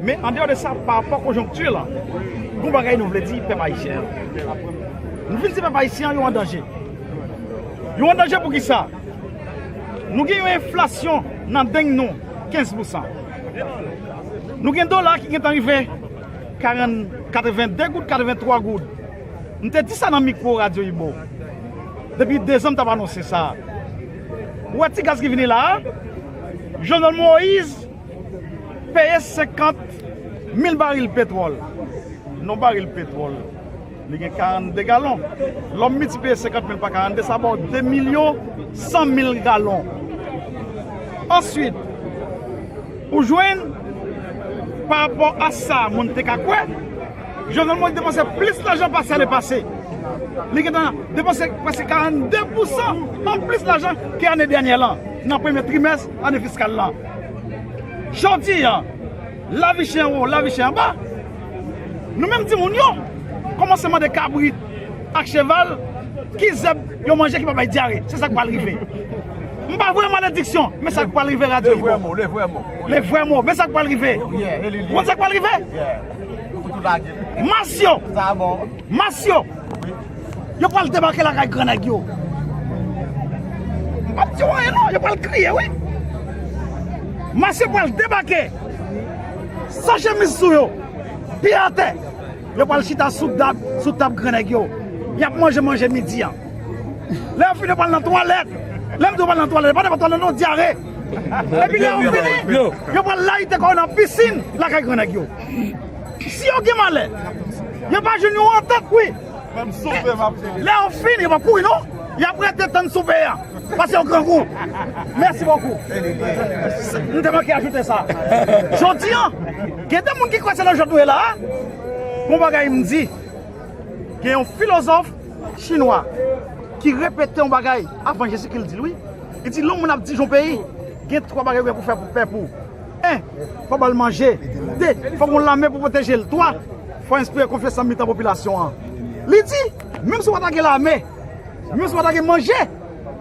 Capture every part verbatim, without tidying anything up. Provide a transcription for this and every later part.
Men andeyò de sa, pa rapò konjonkti la, gon bagay nou vle di pèp ayisyen an. Nou vin di pèp ayisyen an, yo an danje. Yo an danje pou ki sa? Nou gen yon enflasyon nan deng nou, kenz pousan. Nou gen dola ki gentan rive karann, katrevende goud, katrevenntwa goud. M te di sa nan mikwo radyo Ibo. Depi dezan m t ap anonse sa. Ou wè ti gaz ki vini la a? Jovenel Moïse peye senkant mil baril petwòl. Yon baril petwòl, li gen karannde galon. Lè w miltipliye senkant mil pa karannde, sa ba w de milyon san mil galon. Answit, ou jwenn, pa rapò a sa moun te ka kwè, Jovenel Moïse depanse plis lajan pase ane pase. Li gentan depanse prèske karannde pousan an plis lajan ke ane dènyè lan, nan premye trimès ane fiskal lan. Jodi a, lavi chè anwo, lavi chè anba. Nou menm timoun yo kòmanse mande kabrit ak cheval ki zèb yo manje ki pa bay dyare. Se sa k pral rive. M pa voye malediksyon, men sa k pral rive radyo Ibo. Le vrè mo, le vrè mo. Le vrè mo, men sa k pral rive. Ou konn sa k pral rive? Mas yo, mas yo, yo pral debake lakay gran nèg yo. M p ap di w anyen non, yo pral kriye wi. Mas yo pral debake san chemiz sou yo, pye atè. Yo pral chita sou tab, sou tab gran nèg yo. Y ap manje manje midi an. Lè yo fini, yo pral nan twalèt. Lè m di yo pral nan twalèt, pa nenpòt twalèt non, dyare. Epi lè yo fini, yo pral layite kò yo nan pisin lakay gran nèg yo. Si yo gen malè, yo pa jwenn yon antant wi. Lè yo fini, yo p ap kouri non. Y ap rete tann soupe a. Pase yon grangou. Mèsi bokou. M te manke ajoute sa. Jodi an, gen de moun ki kwè se nan jòt nou ye la a. Gon bagay m di. Gen yon filozòf chinwa ki repete yon bagay avan Jezikri, l di l wi. Li di lè yon moun ap dirije yon peyi, gen twa bagay ou gen pou fè pou pèp ou. En, fò ba l manje. De, fò gon lame pou pwoteje l. Twa, fò enspire konfyans nan mitan popilasyon an. Li di, menm si w pa ta gen lame, menm si w pa ta gen manje,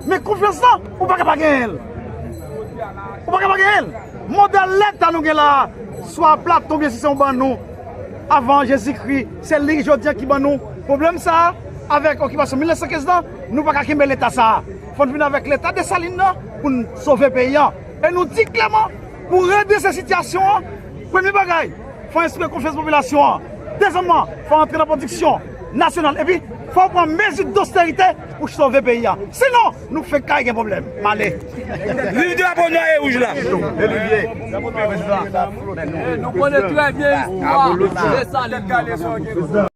men konfyans lan, ou pa ka pa genyen l. Ou pa ka pa genyen l. Modèl Leta nou gen la a, swa Platon oubyen si se yon bann nou avan Jezikri, se li jodi an ki ban nou pwoblèm sa a. Avèk okipasyon mil nèf san kenz lan, nou pa ka kenbe Leta sa a. Fò n vin avèk Leta Desalin nan pou n sove peyi an. E nou di klèman, pou redrese sitiyasyon an, premye bagay, fò enspire konfyans popilasyon an. Dezyèmman, fò antre nan pwodiksyon nasyonal. Epi, fò w pran mezi dosterite pou sove peyi a. Sinon, nou fenk kay gen pwoblèm. M ale. Viv drapo nwa e wouj la! Nou konnen trè byen istwa Desalin nan.